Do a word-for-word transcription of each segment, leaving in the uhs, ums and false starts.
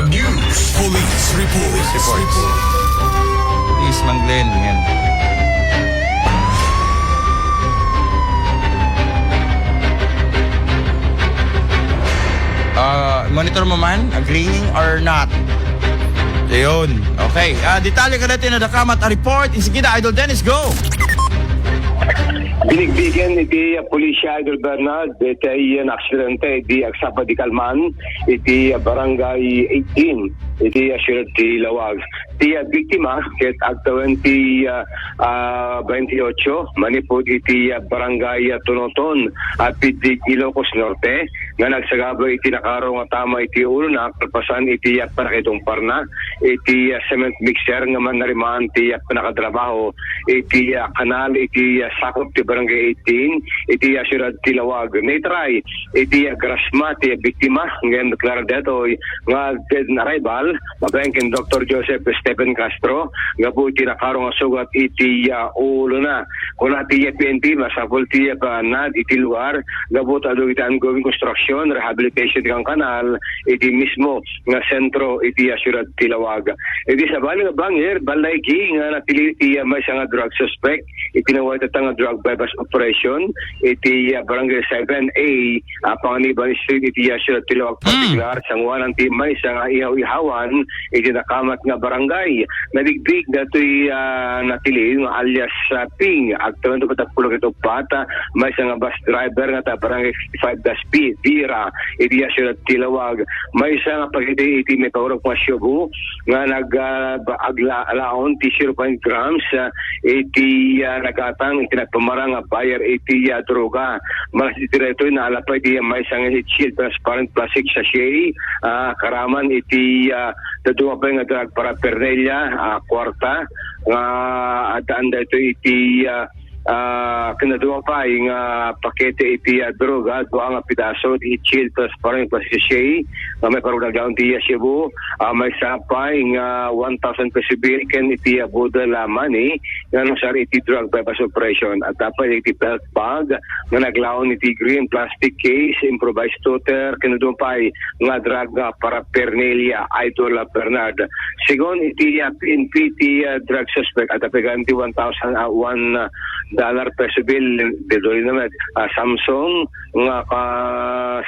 News. Police report. Police report. Please, Mang Glenn, yan. Ah, monitor mo man, agreeing or not? Ayun. Okay. Ah, detalye kadagiti nadakamat a report. Sige na, Idol Dennis, go! Binigbigen iti, ah, Pulisya Idol Bernard, iti, ah, aksidente, iti agsapa di Kalman, iti, ah, Barangay eighteen, iti, ah, siyudad ti Laoag. Ti, ah, biktima, ket agtawen ti, ah, ah, twenty-eight, manipud iti, ah, Barangay, ah, Tunoton, ah, Piddig, Ilocos Norte, nga nagsagaba iti nakaro nga tama iti ulona, kalpasan iti, ah, panakitungparna iti, ah, cement mixer nga mannarimaan ti, ah, panakatrabaho iti, ah, kanal iti, ah, sakup ti Barangay eighteen iti, ah, siyudad ti Lawag. Naitray iti, ah, grasma ti, ah, biktima ngem deklarada daytoy nga dead on arrival babaen ken Doktor Joseph Stephen Castro gapu iti nakaro nga sugat iti, ah, ulona. Kuna ti, ah, P N P, masapul ti, ah, panaad iti lugar gapu ta adu iti ongoing construction, rehabilitation ti kankanal iti mismo nga sentro iti, ah, siyudad ti Lawag. Iti sabali nga bangir, balaygi nga natiliw ti, ah, maysa nga drug suspect iti nawayatta nga drug buy-bust operation iti, ah, Barangay seven A, ah, Panganiban Street iti, ah, siyudad ti Lawag, partikular sangoanan ti maysa nga ihaw-ihawan iti nakamat nga barangay. Nabigbig datoy, ah, natiliw nga alias, ah, Ping, agtawen ti patappulo ket uppat, ah, maysa nga bus driver nga taga Barangay fifty-five dash P, Vira, iti, ah, siyudad ti Lawag. Maysa nga pakiti iti maipaurok nga shabu nga nag, ah, ba-, agla-, laon ti zero point grams, ah, iti, ah, nagatang iti nagpamarang nga buyer iti, ah, droga. Malas iti daytoy, naala pay iti maysa nga sealed transparent plastic sachet, ah, karaman iti, ah, dadduma pay nga drug paraphernalia, ah, kuarta, nga addaan daytoy iti, ah, ah, ken dadduma pay nga pakete iti, ah, droga, dua nga pidaso iti sealed transparent plastic sachet, nga maipaurok nga aglaon ti, ah, shabu, ah, maysa pay nga one thousand peso bill ken iti, ah, boodle, ah, money nga nausar iti drug buy-bust operation. Adda pay iti belt bag nga naglaon iti green plastic case, improvised toter, ken dadduma pay nga drug, ah, paraphernalia, Idol, ah, Bernard. Segun iti, ah, P N P ti, ah, drug suspect, adda pay gayam ti one thousand, ah, one, ah, dollar peso bill, daytoy namet, ah, Samsung nga ka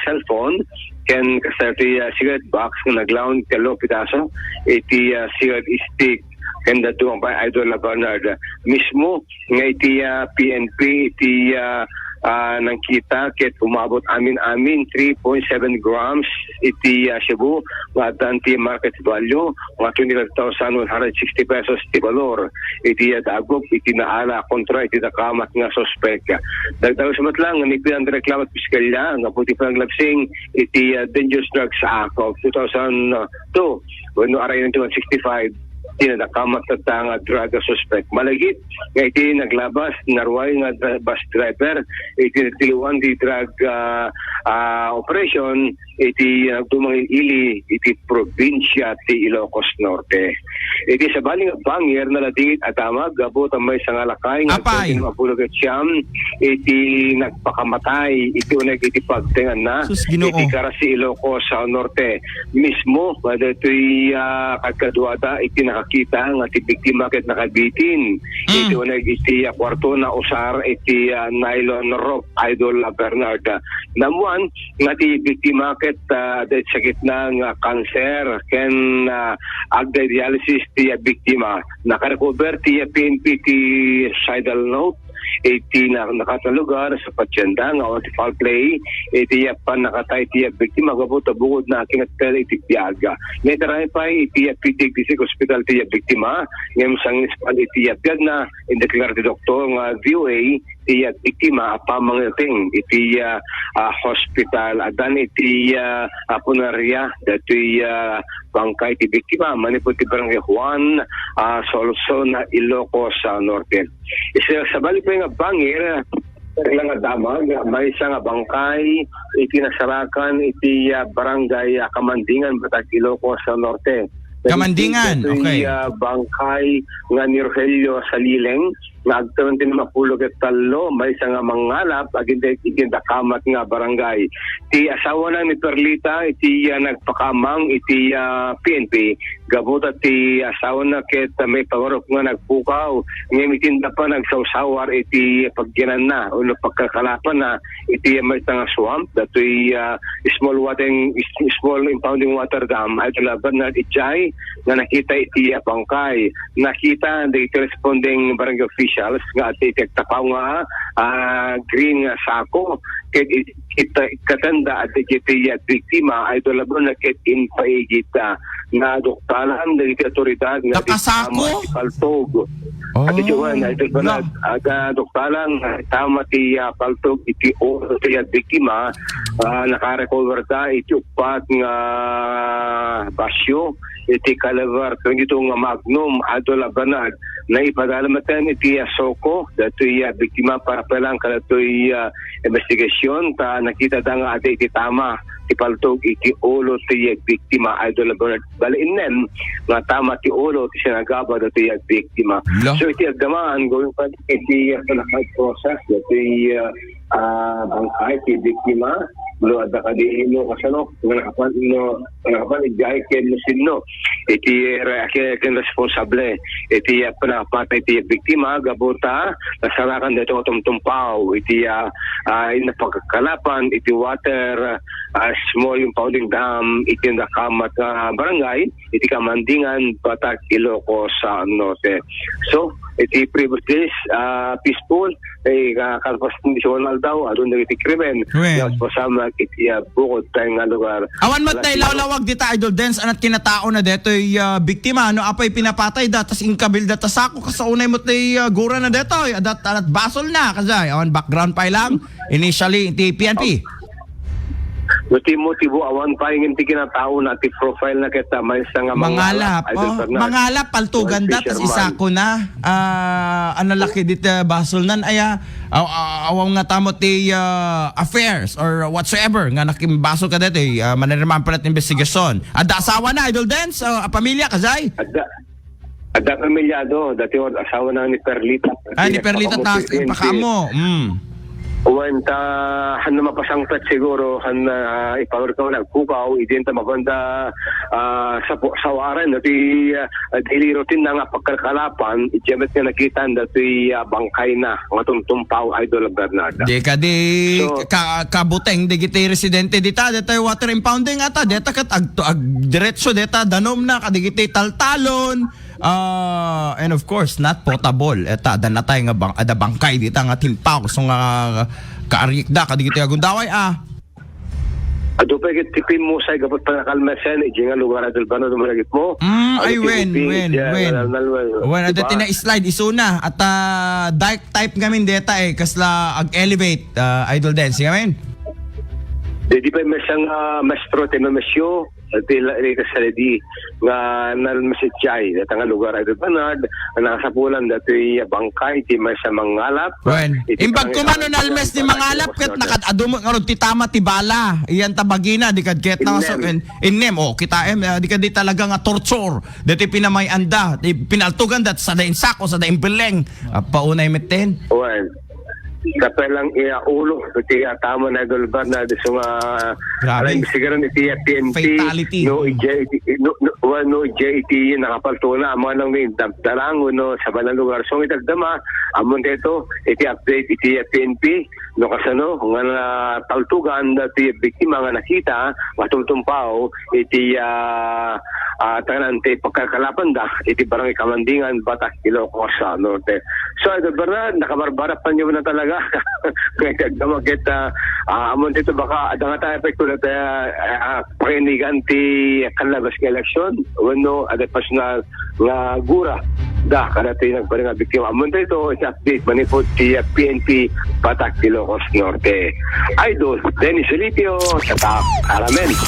cellphone, ken kasta ti, ah, cigarette box nga naglaon ti tallo pidaso iti, ah, cigarette stick, ken dadduma pay, Idol, ah, Bernard. Mismo nga iti, ah, P N P iti, ah, ah, nangkita ket umabot amin-amin three point seven grams iti, ah, shabu nga addaan ti market value nga twenty-five thousand one hundred sixty pesos ti balor iti, ah, dagop iti naala kontra iti nakamat nga suspek. Dagdagus met lang nga ni pinanreklamo ti Piskalya nga gapu ti panaglagsing iti, ah, Dangerous Drugs Act of two thousand two wenno Araynan ti one sixty-five ti nadakamat tatta nga drug suspect. Malagip nga iti naglabas, naruay nga dra-, bus driver iti natiliwan ti drug, ah, ah, operation iti nagdumang ili iti probinsya ti Ilocos Norte. Iti sabali nga bangir, naladingit a damag gapu ta maysa nga lakay nga Apay. agdaydi nga apulog ket siam iti nagpakamatay iti uneg iti pagtenganna Sus, Ginoo. iti Carasi, Ilocos, ah, Norte. Mismo, kadaytoy, ah, kadkaduada iti nakakita nga ti biktima ket nakabitin. Mm. Iti uneg iti, ah, kuarto nausar iti, ah, nylon rope, Idol, ah, Bernard. Naammuan nga ti biktima ket, ah, adda iti sakitna nga kanser ken, ah, agda dialysis ti, ah, biktima. Nakarecover ti, ah, P N P ti suicidal note iti na-, nakaatna lugar sa pasyenta nga awan ti foul play iti, ah, pannakatay ti, ah, biktima gapu ta bukod na kinattel iti biag. Naitaray pay iti, ah, Piddig District Hospital ti, ah, biktima ngem sangispal iti, ah, biagna, indeklara ti doktor nga V O A ti, ah, biktima a pammangiting iti, ah, ah, hospital. Addan iti, ah, ah, punerarya datoy, ah, bangkay ti biktima manipud ti Barangay Juan, ah, Solsona, Ilocos, ah, Norte. Iti sabali pay nga bangir, lang a damag, maysa nga bangkay iti nasarakan iti, ah, Barangay, ah, Kamandingan, Batac, Ilocos, ah, Norte. Kamandingan, Dagiti, okay. ah, bangkay nga ni Rogelio Salileng, nga agtawen ti lima pulo ket tallo, maysa nga mangalap agingga iti dakamat nga barangay. Ti asawana ni Perlita iti, ah, nagpakaammo iti, ah, P N P. Gapu ta ti asawana ket, ah, maipangarup nga nagpukaw, ngem iti inda pay nagsawsawar iti pagyananna wenno pagkalkalapanna iti maysa nga swamp, datoy, ah, small watering, small impounding water dam, Idol Bernard, idiay nga nakita iti, ah, bangkay. Nakita dagiti responding barangay officials nga adda iti agtapaw nga, ah, green nga sako. Ket it-, it-, ikkatenda adda iti, ah, biktima, Idol Bernard, ket impaigida nga duktalan dagiti awtoridad nga Nakasako? Tama ti paltog. Oh, Ati Joan, Idol Bernard, no. Aga duktalan nga tama ti, ah, paltog iti ulo ti, ah, biktima, ah, nakarecover da iti uppat nga basyo iti caliber twenty-two nga Magnum, Idol Bernard. Naipadala metten iti, ah, SOCO datoy, ah, biktima para pay lang kadatoy, ah, investigasyon ta nakita da nga adda iti tama ti paltog iti ulo ti biktima, Idol Bernard. Bali, innem nga tama ti ulo ti sinagaba datoy biktima. Lo. So, iti agdama, ongoing pa iti, ah, clinical process datoy, ah, ah, bangkay ti biktima. No, adda kadi no kasano, nga nakapan-, no, nakapan-, idiay ken no sinno iti re-, ken, ken responsable iti, ah, panagpatay ti biktima, gapu ta nasarakan daytoy nga tumtumpaw iti, ah, ah, napagkalapan iti water, ah, small impounding dam iti dakamat nga barangay iti Kamandingan, Batac, Ilocos, ah, Norte. So, iti previous days, ah, peaceful, eh, ka-, kalpasan ti isuan nga aldaw, adun dagiti krimen. Wen. Nga pasamak iti, ah, bukod tayo nga lugar. Awan met Alas ti lawlawag dita, Idol Dens, anat kinataona detoy, ah, biktima, no, apay pinapatay da, tas inkabil da, tas sako, kas unay met ti, ah, gura na detoy, adat, adat basol na, kasay, awan background pa lang, initially, ti P N P. Motibo-tibo, awan pay ngem ti kinataona, ti profile na ket, ah, maysa nga mangalap, Mangalap, Idol oh, Bernard. Mangalap, paltugan One da, tas fisherman. Isako na. Ah, ano laki dit, ah, basol nan, aya, aw-, aw-, awan nga tamo ti, ah, affairs or whatsoever nga nakimbasol ka dito, eh, ah, maniriman pa natin investigasyon. Adda asawa na, Idol Dens, o, ah, pamilya, kasay? Adda, adda pamilyado, dati asawa na ni Perlita. Ah, ni Perlita ta, Nagpakaammo ti pakaammo. Mm. Wen ta, han na mapasangpet siguro, han na, ah, ipamarkaw nagpukaw, idin ta mabanda, ah, sapu-, sawaren, dati, ah, daily routine na nga pagkalkalapan, idiay met nga nakitan, dati, ah, bangkay na, nga tumtumpaw, Idol Bernard. Di kadi So, ka-, kabuteng, dagiti residente dita, dita water impounding ata, dita ket ag-, ag-, diretso, dita danom na, kadigiti taltalon, Ah, and of course, not potable. Eta, adda natay nga bang-, adda bangkay dita nga timpaw. So nga, kaarikda, kadigiti agundaway, ah. Adu pay ket ti pimmusay gapu ta nakalmesen, iti nga lugar, Idol Bernard, malagip mo. Mm, Ano ay, ti wen, uting wen, iti, wen. Nal-, nal-, Wen, adda diba? Tina slide, isuna. At, ah, dike type ngamin deta, eh, kasla ag-elevate, ah, Idol Dens, ngamin? Di, di pay maysa nga, ah, maestro, ti mamesyo. Ti la-, latest study nga nalmesitay deta nga lugar, Idol Bernard, nga nakasapulan datoy bangkay ti maysa mangalap. Wen. Iti Imbag barangay ko man no Karantilan, nalmes ti Barangay mangalap, ket Ilocos Norte. Nakad-adu met ngarud ti tama ti bala. Iyan ta bagina, di kad ket na so, Innem. in-, innem, oh, kita em, ah, di kad di talaga nga torture. Dati pinamay-anda, di pinaltugan dat sada insako, sada imbeleng. Ah, paunay metten. Wen. Kapelang iya ulo, iti ataman na Idol Bernard, so nga, Grabe. Alam, siguro iti P N P, Fatality. No, iti, no, no, well, no, iti, iti, nakapaltuna, ang mga nang may dam-, dalang, no, sa banang lugar. So, iti agdama, amon dito, iti update, iti P N P, no, kasano, nga na taltugan, dati biktima nga nakita, matumtumpaw, iti, ah, ah, tanan ti pagkakalapanda iti Barangay Kamandingan, Batac, Ilocos, ah, Norte. So, Idol Bernard, nakabarbarap pa niyo na talaga. Kaya kagama kita, ah, amon dito baka adda nga tayo epekto na tayo, ah, ah, pakinigan ti kalabas nga eleksyon. Wenno, ada personal nga gura. Da, kada tayo nagbarang nga biktima. Amon dito, isa update, manipod ti, ah, P N P, Batac, Ilocos Norte. Idol, Dennis Felicio, Tatak, Aramen.